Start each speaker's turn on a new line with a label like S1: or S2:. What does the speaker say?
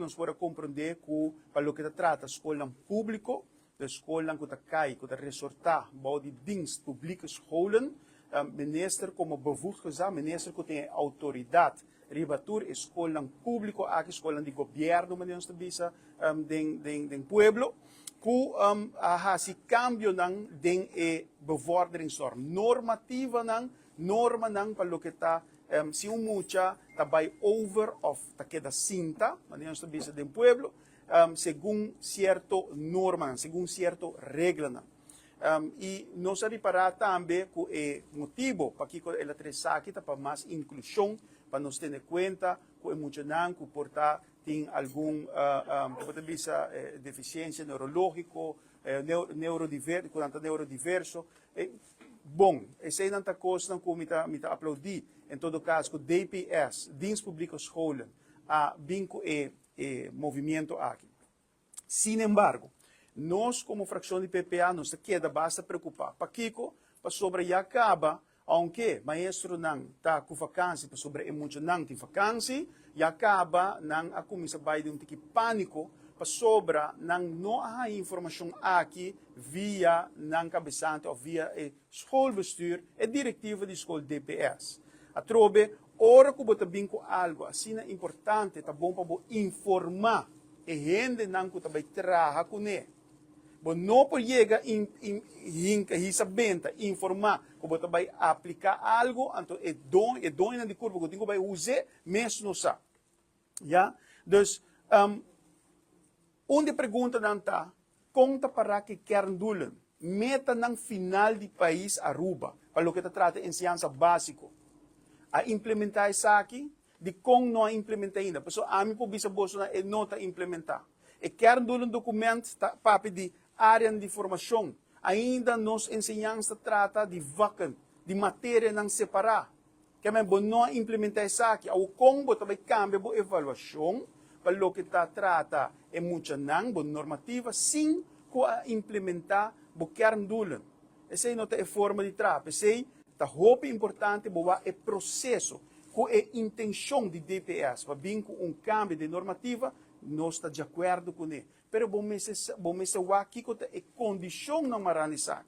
S1: nos por a komprondé ku pa loke ta trata skolnan públiko, de skolnan ku ta kai, ku ta resortá bou di Dienst Publieke Scholen, minister komo bevoegd gezag, minister ku tin e outoridat riba tur e skolnan públiko aki, skolnan di gobièrnu manera nos ta bisa den pueblo, ku a hasi kambionan den e bevorderingsnorm, normativanan, normanan pa loke ta si un mucha ta bai over òf ta keda sinta, manera nos ta bisa den pueblo, segun sierto normanan, segun sierto reglanan. I nos a ripará tambe ku e motibo pakiko el a trese esaki ta pa mas inklushon, pa nos tene kuenta ku e muchanan ku por ta tin algun, ku bo ta bisa, defisiensia neurológiko, neurodiver, ku nan ta neurodiverso. Bon, eseinan ta kosnan ku mi ta mi ta aplaudí. En todo kaso ku DPS, Dienst Publieke Scholen, a bin ku e e movimiento aki. Sin embargo, nos como fraccion di PPA nos ta keda basta preocupa. Pakico? Pasobra ya caba, aunke maestronan ta cu vakantie pasobra e muchanan tin vakantie, ya caba nan a cuminsa bay den un tiki panico pasobra nan no a haya informacion aki via nan cabesante of via e schoolbestuur, e directiva di school DPS. Atrobe, ora cu bo ta bin cu algo asina importante ta bon pa bo informa e hendenan ku ta bai traha kuné. Bo no por yega hinka hisa benta informá ku bo ta bai apliká algu, anto e don e doñonan di kurpa ku tin ku bai us'é mes no sa. Ya? Dus, un di e preguntanan ta, kon ta pará ku e kerndoelen, metanan final di pais Aruba pa loke ta trata enseñansa básiko? A implementá esaki? Dikon no a implementá ainda? Pasobra ami por bisa boso e no ta implementá. E kerndoelen dokument ta papia di áreanan di formashon. Ainda nos enseñansa ta trata di vakken, di materianan separá. Kèmen bo no a implementá esaki. Awor kon bo ta bai kambia bo evaluashon pa loke ta trata e muchanan, bo normativa, sin ku a implementá bo kerndoelen? Esei no ta e forma di traha. P'esei ta hopi importante bo wak e proseso ku e intenshon di DPS pa bin ku un kambio den normativa, nos ta djakuerdo kuné. Pero bo mester bo mester wak kiko ta e kondishonnan mará na esaki.